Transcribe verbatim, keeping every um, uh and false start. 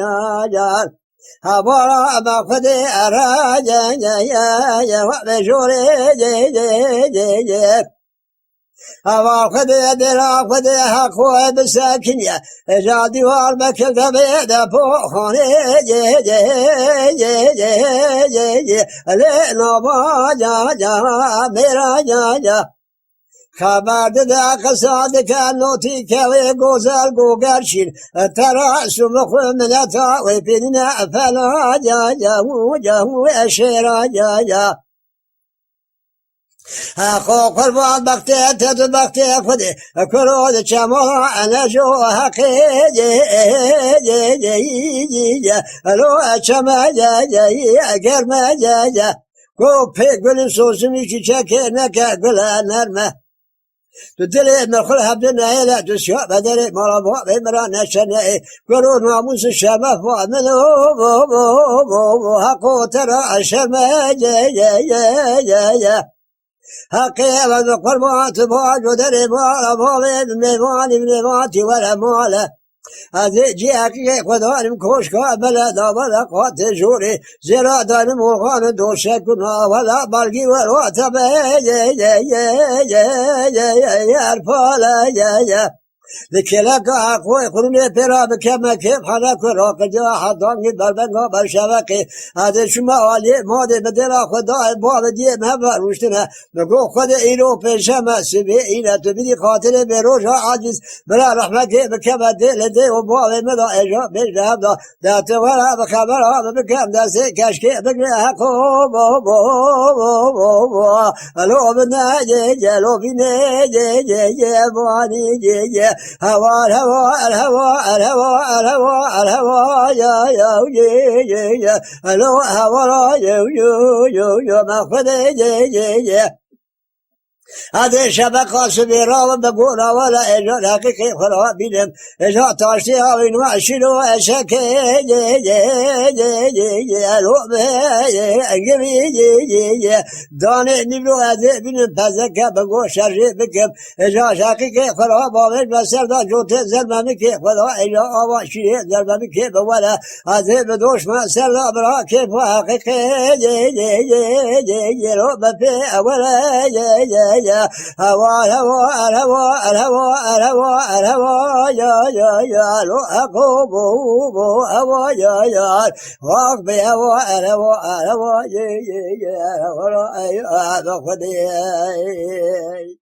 ya, ya. Hevara me Xwedê ere, ye, ye, ye, ye, we vê jorê, ye, ye, ye, ye. Heva Xwedê, dêra Xwedê, Heqo e bisekiniye. Eja dîwar mekil de bê de poxanê, ye, ye, ye, ye, ye, ye. Lê nava, ya, ya, mêra, ya, ya. Xeber dide, qisa dike, notî kewê gozel goger şîn. Tera sumixu mineta wê pênine fela, ya, ya, wu, ya, wu, eşêra, ya, ya. Heqo qurban bextê te, tu bextê Xwedê. Kuro di çemala enejo Heqê, ye, ye, ye, ye, ye, ye. Elo çeme, ye, ye, ye, germe, ye, ye. Ku pê gulin sosimî çîçekê neke gule nerme. Tu dilê min xul hebdin neyê le, tu siya bedelê mala bavê min ra neçeneyê. Gul û namûs û şeref ba min o, bo, bo, bo, bo, Heqo te ra şerme ye, ye, ye, ye, ye. Heqê ev ez bi qurban tu ba, goderê mala bavê min, mêvanî min, mêvan tî were male. Ez ê cihekê xwe danim koşka bele da bele qatê jorê. Zêra danim orxan û doşek û navela balgî we rate be ye, ye, ye, erpale ye, ye. Di kêleka Heqoyê xurûnê pê ra bikeme kêf hene ku raqica hedangî berbenga berşeveqê. Ez ê çûme aliyê madê bi dêra xwe dayê bavê diyê me ve rûştine. Min got, Xwedê îro pêşeme, sibê îne, tu bidî xatirê bê roja acîz, bila rehmekê bikeve dê li dê û bavê min da êja bêj li hev da. De tu were bi xebera min bikem, destê keşkê bigre Heqo, bo, bo, bo, bo, bo. Elo bine ye, ye, elo bine ye, ye, ye, vanî ye, ye. Hewa, hewa, hewa, hewa, hewa, hewa, ya, ya, ye, ye, ye. Elo hewa, ye, ye, ye, ye, me Xwedê ye, ye, ye. Hadi şebeqa sibê rawin bi gora wele êja heqîqê xwe ra bînim. Êja taştê awîn we şîro eşekê ye, ye, ye, ye, ye, ye, elo be, ye, engivî ye, ye, ye. Danê nîvro ez ê bînim pezeke bi go şerjê bikim. Êja heqîqê xwe ra bavêj be ser da cotê zermemikê xwe da êja ava şîrê zermemikê bi were. Ezê bi doşma ser de bira kêfa heqîqê ye, ye, ye, ye, ye, ro be pê ewere ye, ye, ye. Hewa, hewa, hewa, hewa, hewa, hewa, ya, ya, ya, lo heqo bo, bo, hewa, ya, ya. Vak be hewa, hewa, hewa, ye, ye, ye, hewa, ey, ey, be Xwedê.